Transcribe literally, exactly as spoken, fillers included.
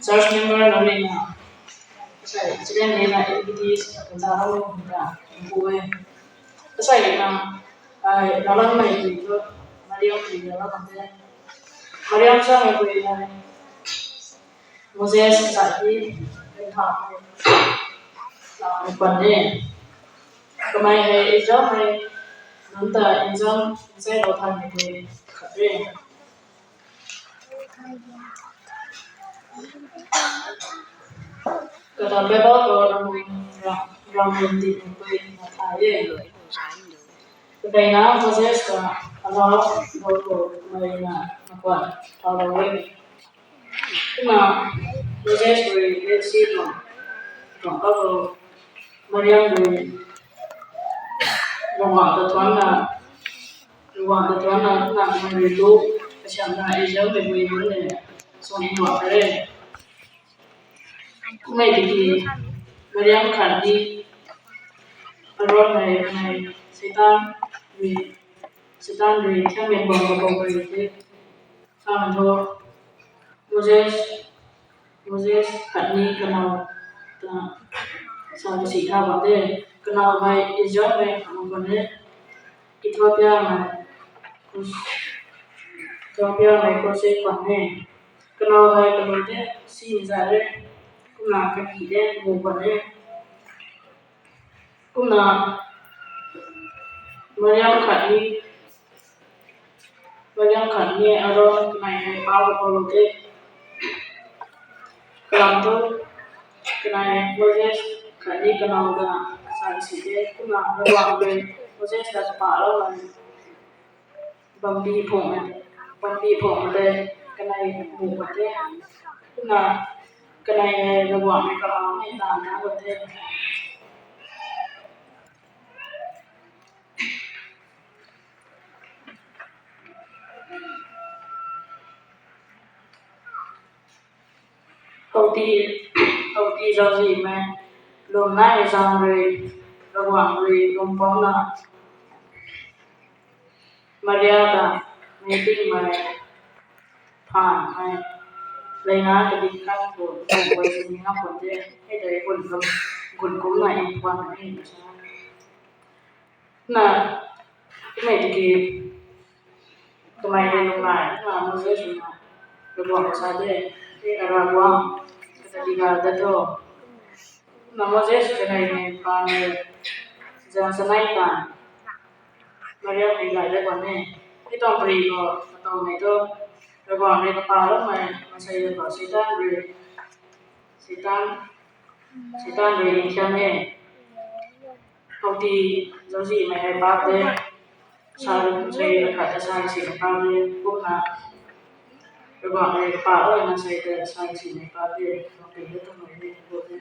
church member nunc rui na, kasai student rui na activities kazauh lou ta, pu e. Kasai rui na, ai, nalang mei tui tu, Mariam tui na la kan te. Mariam sa mei tui na, Moses sa ti, kan tha, na, na pan e. Kamei hei exam hei, nunc ta exam, exam lou than mei tui, khat re. Kata Bible khou ram, ram, ram ram di nunc tui na tha e. Kakai na Moses ta, allow, lou khou, mei na, na kuan, thau lou e. Kumna Moses rui Red Sea tuang, tuang ka khou Mariam rui Ravguangc ta thuanna, Ravguangc ta thuanna, kumna mei rui lu, kasiamna Israelmei rui nunc le, swan luak kare. Kummei tiki, Mariam khatni Aaron hei, hei, Seitaan rui, Seitaan rui thiammei bam kabam rui the. Sa thu, Moses, Moses khatni kanow ta sa kasi tha bam de. Kanow hei Israelmei khat mak bam de. Ethiopia mei, Kus-, Ethiopia mei Kosek bam de. Kanow hei kanow de, si za de. Kumna kapi de, gu bam de. Kumna Mariam khatni, Mariam khatni Aaron kanei hei pau kapau lou de. Kalam thu, kanei Moses khatni kanow ta sa kasi de. Kumna Ravguangc rui Moses ta kapaloumei bambi phung, bambi phung de, kanei mu bam de. Kumna kanei hei Ravguangc rui kalam hei taanv na bam de. Houti, houti zauczihmei lwm nai zaeng rui, Ravguangc rui lungpoucna Maria ta mei tingmei phaan hei leina kading kan khou, khou guay sini na khwan de, hei tei kun kum, kun kumna in khwan ni sa. Na, kummei tiki, kamei hei lung nai, na Moses rui na, Ravguangc sa de, hei Ravguangc, kata di ga da tho. Na Moses kanei hei paan rui, zan sanei tan, Mariam hei gay de bam e. Hei tuang pari khou, katow mei thu, Ravguangc rui kapaloumei, maansei rui khou Seitaan rui, Seitaan, Seitaan rui nthiam e. Houti zauczihmei hei paap de. Sa rui, sa rui khat ta sa rui simei paap de. Kumna, Ravguangc rui kapaloumei maansei ta sa rui simei paap de. Houti de twmei de, bu de.